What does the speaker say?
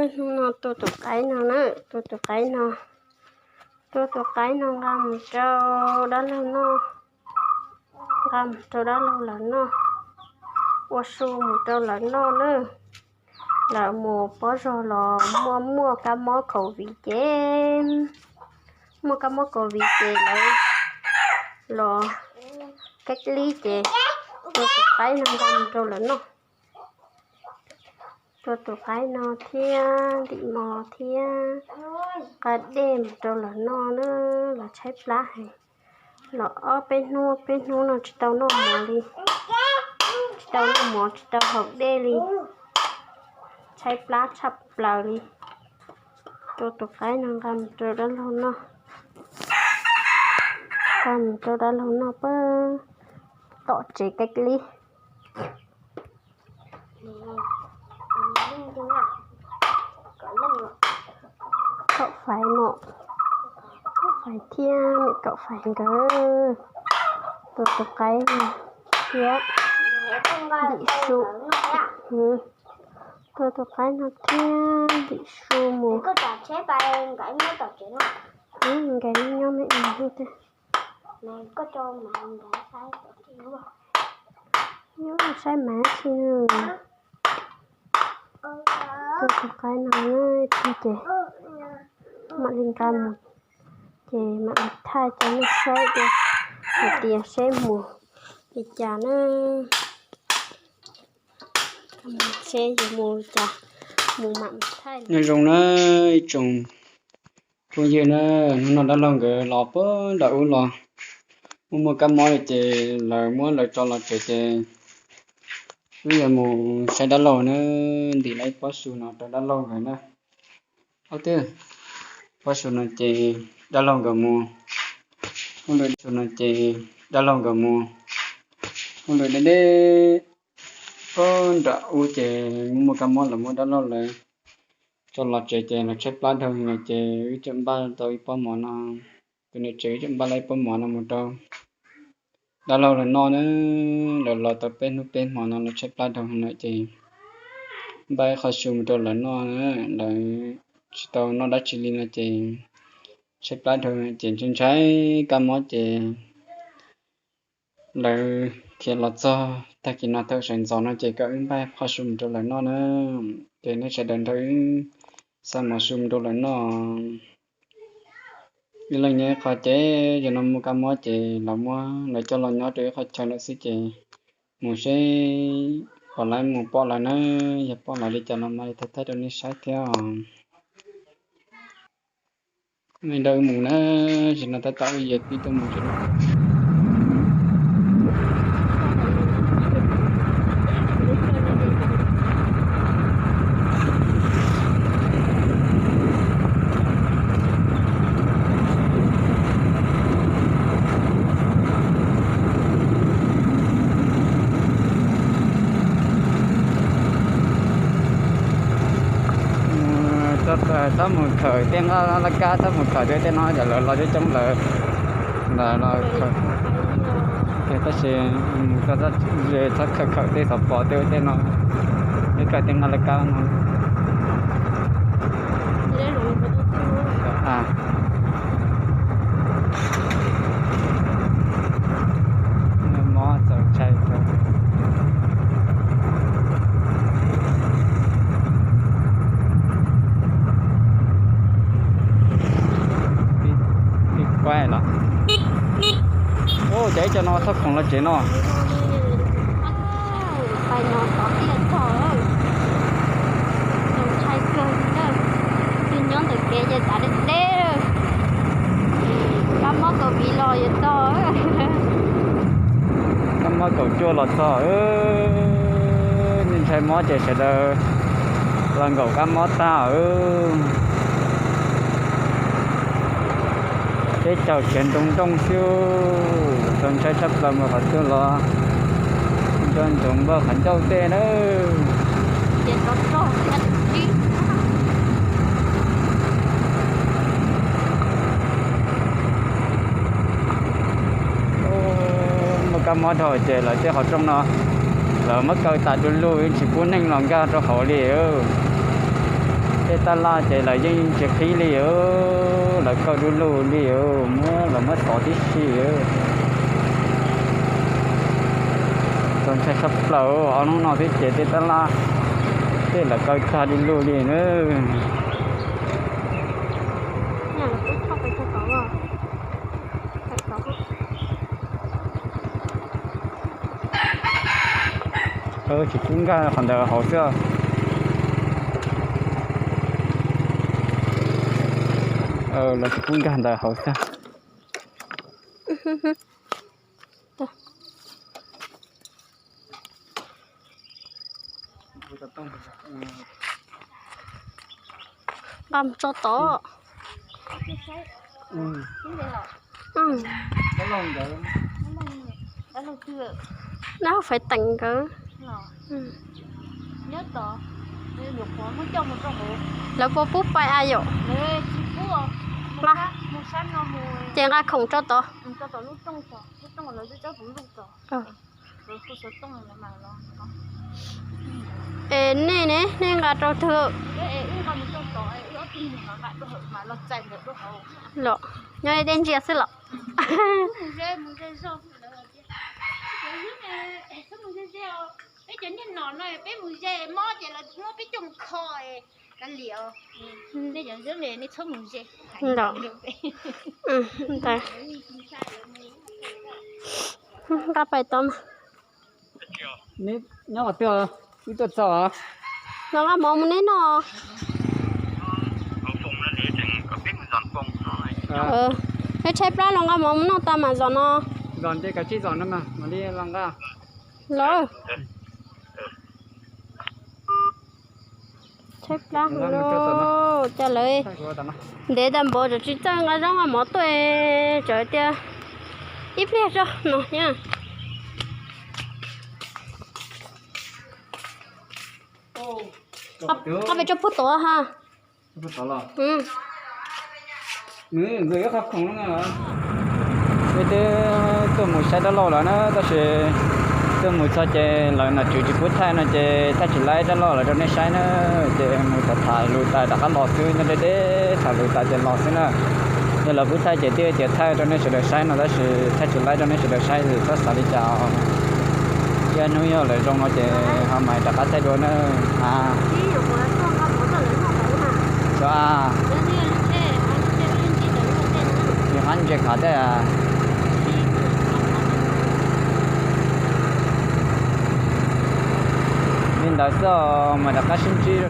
Hnub no tua tus qaib no na, tua tus qaib no, tua tus qaib no nqa mus rau dab laug noj, nqa mus rau dab laug lawv noj, ua su mus rau lawv noj na. Lawv mus pob zog los muaj muaj kab mob covid ces, muaj kab mob covid ces lawv los cách ly ces tua tus qaib no nqa mus rau lawv noj. Tua tus qaib no thiab ntim mos thiab nqa dej mus rau lawv noj na, lawv tshaib plab heev. Los ob peb hnub peb hnub no tsis tau noj mov li, tsis tau noj mov tsis tau haus dej li, tshaib plab tshaj plaws li. Tua tus qaib no nqa mus rau dab laug noj, nqa mus rau dab laug noj pab tom tsev cách ly. Kaum Faiv no, Kaum Faiv thiab niam Kaum Faiv nkawd tua tus qaib thiab ntim su, tua tus qaib no thiab ntim su mus. Nkawd nyob me ib hnub tiag. Nyob saib mas tsis, tua tus qaib no pig ces mam li nqa mus, ces mam li thaij cov nej saib tias hais tias seb mus li cas na. Seb yuav mus li cas, mus mam thaij. Nyob zoo na ib tsoom phooj ywg na, hnub no dab laug nkawd los puag nram ub los muaj muaj kab mob li ces lawv muab lawv tso los tsev ces wb yuav mus saib dab laug na, ntim lawv ib pob su no rau dab laug nkawd na. Ob twb pob su no ces dab laug nkawd mus, ub lwm su no ces dab laug nkawd mus, ub lwm deb deb puag nram ub ces muaj muaj kab mob lawv muab dab laug lawv tso los tsev ces lawv tshaib plab dhau no ces wb tseem npaj tau ib pob mov no, tus niam tsev wb tseem npaj lawv ib pob mov no mus rau dab laug lawv noj na. Lawv los tau peb hnub peb hmo no lawv tshaib plab dhau no ces npaj ib qho su mus rau lawv noj na, lawv tsis tau noj dab tsi li no ces tshaib plab dhau ces ntshai ntshai kab mob ces lawv khiav los txog tag kis no thaum sawv ntxov no ces kom wb npaj ib qho su mus rau lawv noj na. Ces nej sawv daws nrog wb xa mov su mus rau lawv noj. Ib leeg nyob ib qho ces yog no muaj kab mob ces lawv muab lawv coj los nyob rau ib qho chaw lawm xwb ces mus seb puas laib mus pom lawv na, yog pom lawv li cas los mam li thaij thaij rau nej saib thiab os. Nej nrog wb mus na, tam sim no tab tom wb yuav pib tuaj mus tsev no. Tab mus khawm tej nqaj laj kab, tab mus khawm tej no ces lawv los coob coob lawm. Tab sis mus ze txhob khawm khawm tej xov pos tej ua tej no, ib khawm tej nqaj laj kab no. Mob txaus ntshai. Tib kuaib los. Ua cas ib co no txhob khoom los tsev no. Pais no tod thiaj txog, txaus ntshai kawg li na. Twb nyob ntawm kev ces tav deb deb, kab mob covid los yuav txog, kab mob kaum cuaj los txog. Nej ntshai mob ces sawv daws los nkaum kab mob tag. Teb chaws khiav nroo nrooj xwb, txaus ntshai tshaj plaws mus qhov twg los nco ntsoov npaj qhov ncauj tej na. Muaj kab mob dhau ces lawv tej qhov rooj no lawv muab kaw tas du lug, tsis pub neeg los nkag rau hauv li. Tej tab laj ces lawv yeej tsis qhib li os, lawv kaw du lug li os, muab lawv muab xov tib si. Txaus ntshai tshaj plaws, ob hnub no xwb ces tej tab laj tej lawv kaw tag du lug li na. Tsis pub nkag qhov ntawd hauv xwb. Los tsis pub nkag ntawd hauv xwb. Nqa mus tso tod. Dab laug Faiv Teem nkawd. Lawv puas pub pais a yom? Ces nqa khoom tso tod. Es nej ne, nej nqa rau twg? Los nyob deb ntsia xwb los? Nqa pais tod mas. Nyob qhov twg? Wb tuaj txog. Los nqa mov mus neb noj. Neb tshaib plab los nqa mov mus noj tas mam zom no. Zom ces kav tsij zom no mas mam li los nqa. Los. Tshaib plab heev lauj, cas lawv ntev tag npaum tseem tsis txawj nqa zaub nqa mov tuaj, tseem tias ib pliag tso no thiab. Koj pes tso puag tod ha. Nws nkawd ib qho khoom no na. Peb twb tuaj mus saib dab laug lawm na, tab sis tuaj mus txog ces lawv nom tswv tsis pub thaij no ces thaij tsis laib dab laug lawv rau nej saib na. Ces mus tham tham lus tas rov qab los xwb, nyob deb deb tham lus tas ces los xwb na. Yog lawv pub thaij ces twb tias thaij rau nej sawv daws saib no, tab sis thaij tsis laib rau nej sawv daws saib, txhob xav li cas. Ib hnub yog lawv zoo no ces ho mam rov qab thaij dua na. Xyov, nws qab ntses khav thiab. Li ntawd xwb, mas rov qab sib ntsib.